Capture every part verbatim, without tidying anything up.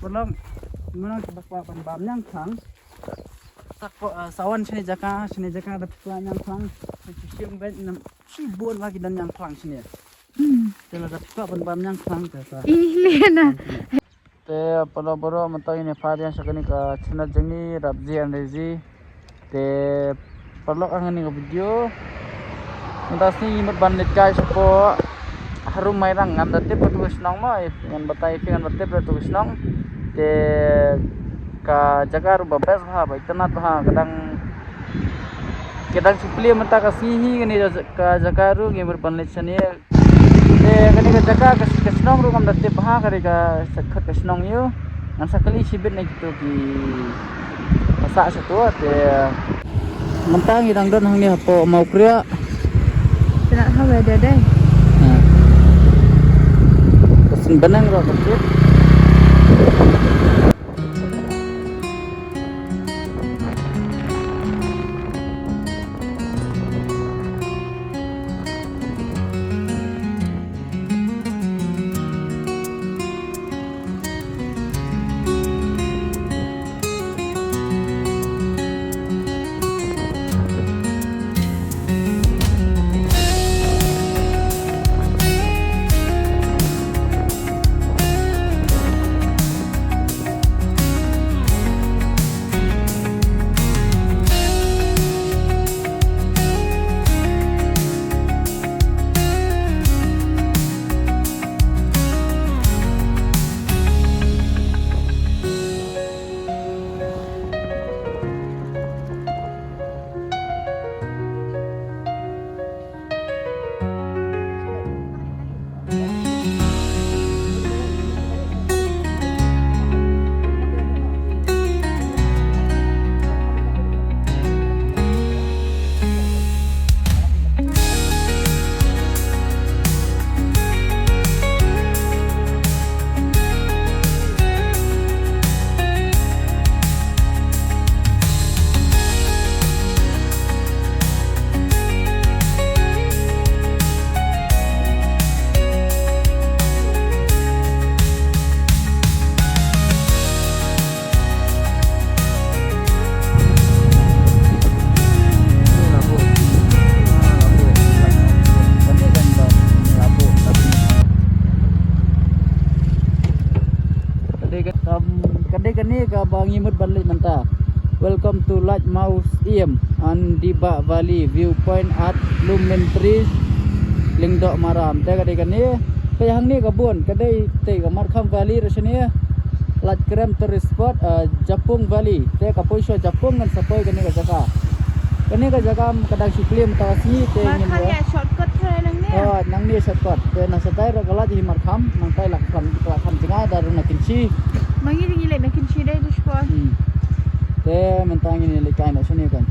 Paralok, mynta ngi kwah ban bam ñiangkhlang. Sa ko, eh, sa wan shane jaka, shane jaka da phi kwah ñiangkhlang. Shu shim beit, nam shibun ba ki don ñiangkhlang shane. Hmm. Te lada phi kwah ban bam ñiangkhlang te sa. Ih, Lena. Te paralok baroh, mynta ngin ïa phai biang sha kane ka channel jong ngi, Rapji and Reji. Te paralok, ha kane ka video mynta sngi ngi mut ban leit kai shapoh Harum Mairang. Ngam da tip ïa tu ka shnong mo, ngan batai ïa phi, ngan batai ïa tu ka shnong. Te ka jaka ruh ba best bha, ba itynnad bha, ka dang, ka dang shu plie mynta ka sngi hi kane ka jaka ruh, ngi mut ban leit shane. Te kane ka jaka ka, ka shnong ruh ngam da tip bha, kane ka sa khot ka shnong ïa u. Ngan sa kylli shibit na kito ki ba sah shato. Te mynta ngi dang don hangne hapoh Mawkriah. Kena ha weather dei. Ha. Ka sien bneng ruh ka tip. Ka dei ka, um, ka dei kane kaba ngi mut ban leit mynta. Welcome to Laitumkhrah Museum and Dibah Valley Viewpoint at Lum Myntri Lyngdoh Maram. Te ka dei kane, te hangne ka bun, ka dei te ka Markham Valley ruh shane. Laitumkhrah Tourist Spot, uh, Japung Valley. Te ka poi sha Japung ngan sa poi kane ka jaka. Kane ka jaka ka dang shu plie mynta ka sngi te ngin Markham ïa shortcut tharai nangne. Oh, nangne shortcut. Te na shatai ruh ka lait hi Markham, nangtai la kham, la kham jngai da ruh na Kynshi. Ma ngi ngi leit na Kynshi dei tu spot. Hmm. Te mynta ngin leit kai na shane kan.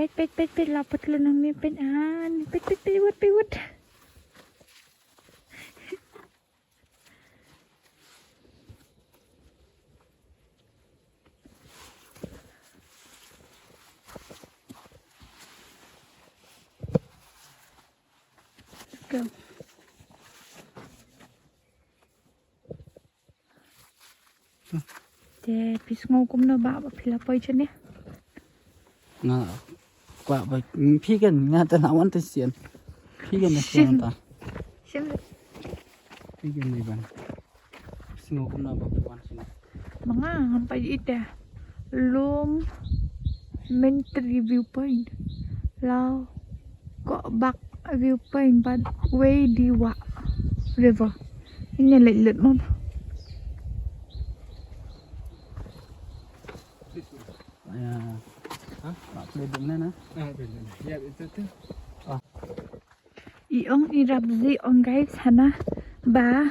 Peit, peit, peit, peit, la peit lun hangne, peit, ah, peit, peit, peit, wut, peit, wut. Go. Te phi sngew kumno ba, ba phi la poi shane? Nga kwah ba, mm, phi kan, nga te la wan te sien. Phi kan na sien ta. Sien. Phi kan ni ban. Phi sngew kumno ba phi wan shane? Ma nga ngam pat ïohi te. Lum Myntri viewpoint. Law Kokbak viewpoint bad Wei Diwa River. Ini leit lut mo. Ya. Hah? Pak play dum na na. Ah, play dum. Ya, itu tu. Ah. I ong i Rapsi ong guys hana ba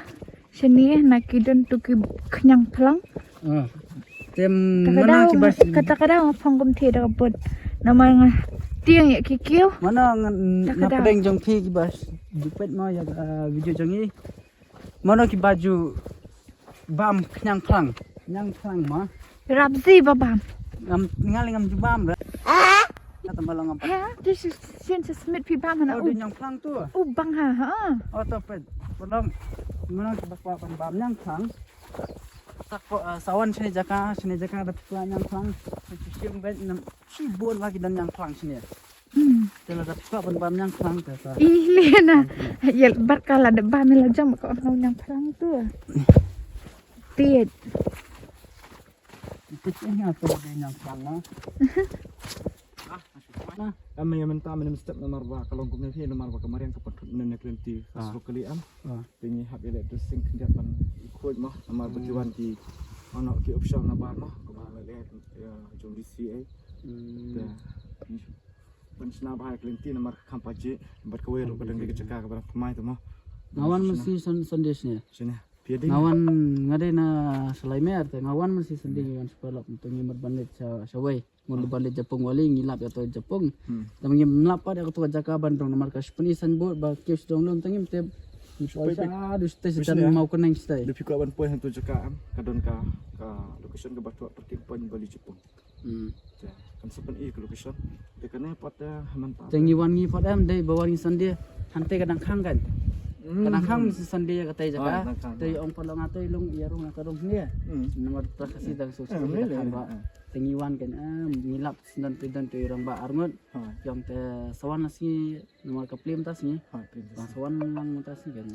shane na ki don tu ki khñiang phlang. Ah. Tem mana ki bas. Kata ka daw phong kum thie da ka bot. Namar nga tieng ïa ki kiew. Mana nga na pdeng jong phi ki bas. Dupet ma ïa, ah, video jong i. Mano ki ba ju bam khñiang phlang. Khñiang phlang ma. Rapsi ba bam. Ngam, nga lei ngam ju bam ra. Kata ma long ngam. Ha, this is since Smith phi bam hana. Oh, u. Di khñiang phlang tu. U bang ha, ha. Oh, to pet. Ba long. Mano ki ba kwah ban bam khñiang phlang. Sak ko, ah, sa wan shane jaka, shane jaka da phi kwah khñiang phlang. Shim bet nam. Shibun la ki don khñiang phlang shane. Hmm. Te la da phi kwah ban bam khñiang phlang te sa. Ih, le na. Ïa bad ka la da bam la jam ka khñiang phlang tu. Tiet. Tiet ïa to de khñiang phlang na. Ah, na. Am ïa mynta mynta step namar ba ka long kumne phi namar ba ka mariang ka pat mynne kren ti. Ah. Ka srok kali am. Ah. Te ngi hap ïaleh dressing khyndiat ban ïakhuid mo namar ba ki wan ki ono ki option na bar mo kaba la leh, eh, jong D C A. Hmm. Te ngi ban shna bha ïa ka lynti namar ka kham paje bad kawei ruh ka dang dei ka jaka kaba dang thymmai te mo. Nga wan mynsngi Sun-, Sunday shane. Shane. Phi dei. Nga wan nga dei na Salaimer te nga wan mynsngi Sunday ngi wan sha paralok te ngi mut ban leit sha, shawei. Ngi mut ban leit Japung wali ngi lap ïa to Japung. Hmm. Te ngim lap pat ïa kato ka jaka ban rung namar ka shiphew signboard ba kiew sdang lum te ngim tip. Ngi poi sha dustai sdang mau kyneng stai. Lada phi kwah ban poi hangto jaka em ka don ka, ka location kaba thoh parking point ba leit Japung. Hmm. Te kan sa pyni ka location. Te kane pat, eh, hynta. Te ngi wan ngi pat em dei ba wan ngi Sunday. Hangtei ka dang khang kan. Hmm. Ka dang khang si Sunday ïa katei jaka. Ah, dang khang. Te ong pat long nga to i long ïa rung nga ka rung ngi. Hmm. Namar ta ka si dang so. Eh, si ka dang khang ba. Eh. Te ngi wan kan, eh, ngi lap Sdang te don te rangbah arngut. Ha. Ïong te sa wan la sngi namar ka plie mynta sngi. Ha, plie mynta sngi. Sa wan lang mynta sngi kan.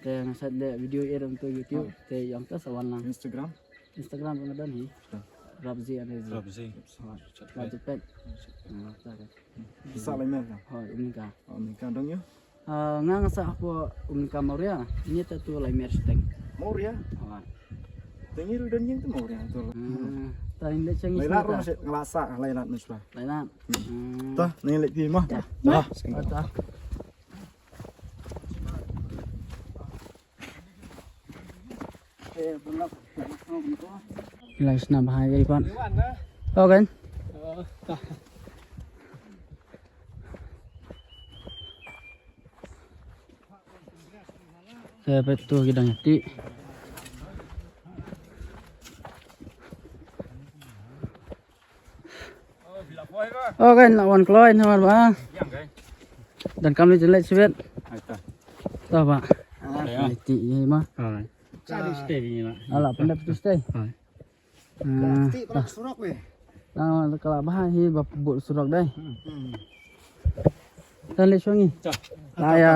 Te nga sa leh video ïa ram tu YouTube te ïong te sa wan lang. Instagram. Instagram nga don hi. Rapsi ada hi. Rapsi. Ha. Rapsi pet. Ha, ta kan. Sa lai mer ka. Ha, ini ka. Oh, ini ka dong ïa. Ah, nga nga sa hapoh Umka Mawria, ini ta tu lai mer shiteng. Mawria? Ah. Tengi ru don ïing tu Mawria tu. Ah, ta in le chang. Lai lat ru masih ngelasa, lai lat mesra. Lai lat. Hmm. Tah, ni lek pi mah. Tah. Tah. Lai sna bahai ga ipan. Oh kan? Te peit tu ki dang ïa ti. Oh kan, la wan kloi namar ba. Dang kam leit leit sibit. Tah ba. Ïa ti ïa ma. Ala pynda pynda stay. Ka la kti palat surok ne. Ah, ka la bha hi ba bud surok dei. Hmm. Tan le shongi. Cha. Ah, ya.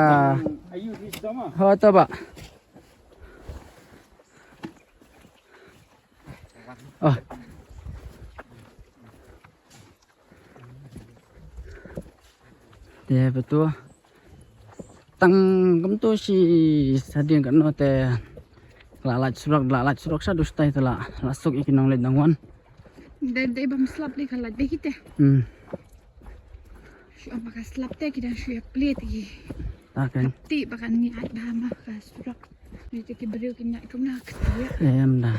Ayu ri sama. Ho ta ba. Oh. Te betul. Tang kumtu shi hadien kano te la lait surok, la lait surok sha dustai te la, la suk ïa ki nongleit nongwan. Dei, dei bam slap dei ka lait dei kite. Hmm. Shu am ka slap te ki dang shu ïa plie te ki. Ta kan. Ti ba kan ngi ai ba ma ka surok. Ni te ki briew ki ngai kum na ka. Em da.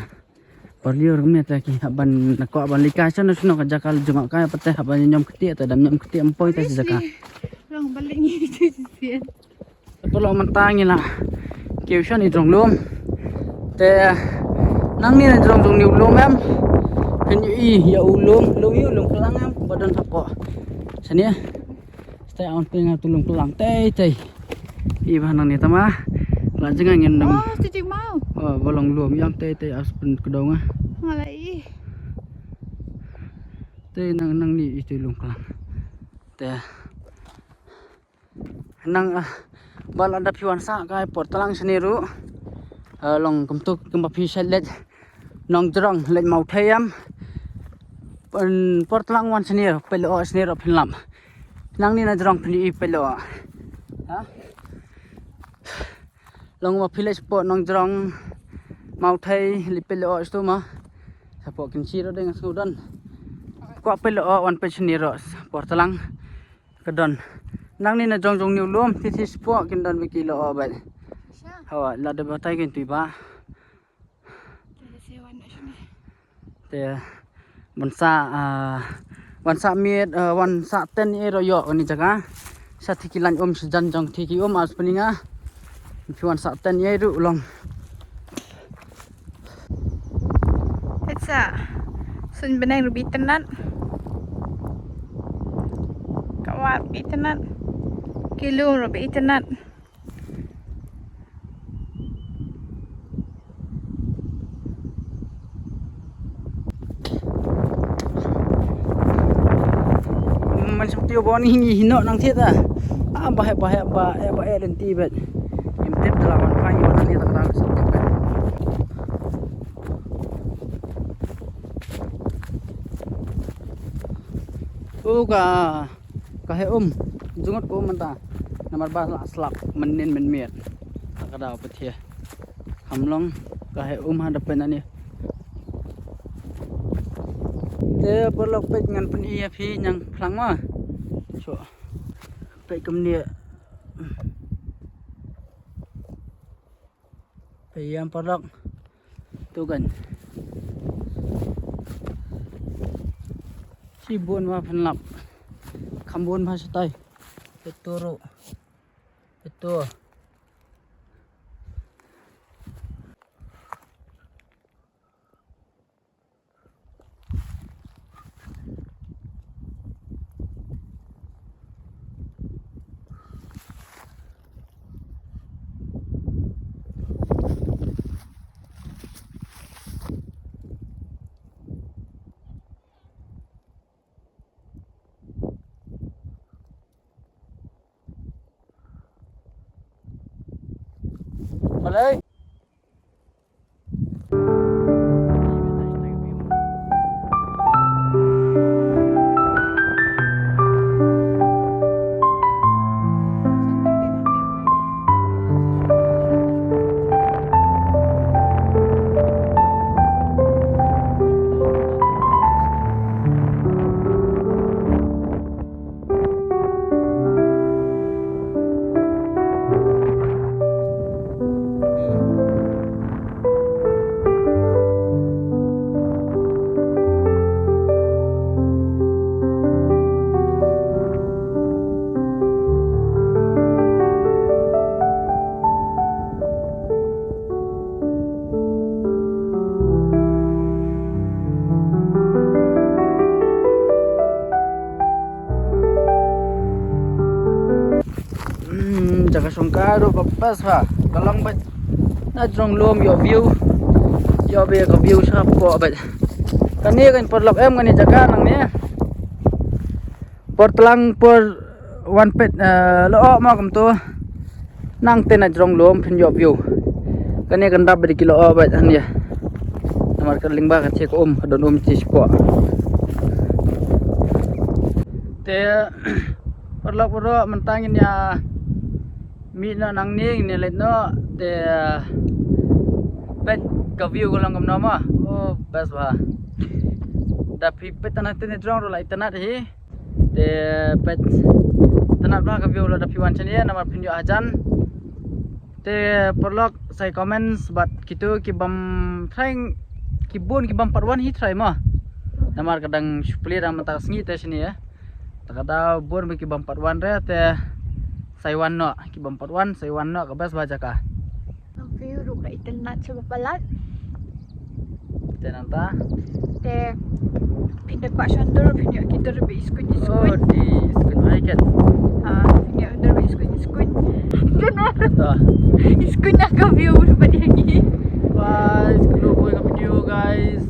Parliur kumne te ki hap ban na ko ban lika shano shano ka jaka jong ka pat te hap ban ñiom kti te dam ñiom kti em poi te jaka. Long balik ni tu sien. Parlok mynta ngi la kiew shane jrong lum. Te nangne na jrong jong ne u lum em. Phin ïohi ïa u lum, lum ïa u lum klang em ba don hapoh. Shane. Stay on ping tu lum klang tei tei. I ba nangne tama. La jngai ngin dam. Oh, tu mau. Oh, ba long lum ïang tei tei as pyn kdong ah. Nga la i. Te nang nangne i tu lum klang. Te nang ah, ba la da phi wan sah kai por tlang shane ruh. Ah, long kumtu kumba phi shet leit Nongjrong leit Mawthei em. Por tlang wan shane ruh, peit lyoh shane ruh phin lap. Nangne na jrong phin ïohi peit lyoh. Ha? Long ba phi leit shapoh Nongjrong Mawthei leit peit lyoh shatu ma. Shapoh Kynshi ruh dei nga sngewdon. Kwah peit lyoh wan peit shane ruh por tlang. Ka don. Nangne na jrong jong ne u lum, ti ti shapoh kin don ba ki lyoh bad. Hawa, la da batai kin tu ba. Te ban sah, ah, ban sah miet, ah, ban sah ten ïa ruh ïoh kane jaka. Sa ti ki lain um sa jan jong ti ki um as pninga. Phi wan sah ten ïa ruh long. Hetsa. Sun beneng ruh ba itynnat. Ka wah ruh ba itynnat. Ki lum ruh ba itynnat. Man shong tio boni ngi hino nang thied ah. Ah, ba heh, ba heh, ba heh, ba heh lynti bet. Im tip tela wan phai wan ni tak tak shong tip bet. Oh, ka, ka heh um. Jngot ko um mynta. Namar ba la slap mynnin mynmiet. Ka daw pathia. Kham long ka heh um ha da pynani. Te parlok peit ngan pyni ïa phi ñiang phlang ma. Shu peit kumne. Peit ïa parlok. Tu kan. Shibun ma pynlap. Kham bun ma shatai. Peit tu ruh. Peit tu. Balei? Hmm, jaka shongkai ruh ka best ha. Ka long bad na jrong lum ïoh view. Ïoh ba ka view shapoh bad. Kane kan parlok em kane jaka nangne. Por tlang por wan peit, eh, lyoh ma kumto. Nangta na jrong lum phin ïoh view. Kane kan dap bad ki lyoh bad hangne. Namar ka lyngba ka thiah ka um, ka don um shi shapoh. Te parlok baroh mynta ngin ïa mih noh nangne, ngin ïa leit noh te peit ka view ka long kumno ma. Oh, best bha. Da phi peit tang hangta na jrong ruh la itynnat hi. Te peit itynnat bha ka view lada phi wan shane namar phin ïoh hajan. Te parlok sa comments bad kito ki bym thrang ki bun ki bym pat wan hi trai mo. Namar ka dang shu plie dang mynta ka sngi te shini eh. Ta ka daw bun ba ki bym pat wan re te sa ïa wan noh, ki bym pat wan sa ïa wan noh ka best ba jaka. View ruh ka itynnat sha ba palat. Te nangta. Te phin da kwah shon dur phin ïoh ki dur ba iskuin Oh, iskuin. di iskuin mai ket. Ah, phin ïoh dur ba iskuin iskuin. Ta. Iskuin na ka view ruh ba dei ngi. Guys, kenu boy ka video guys.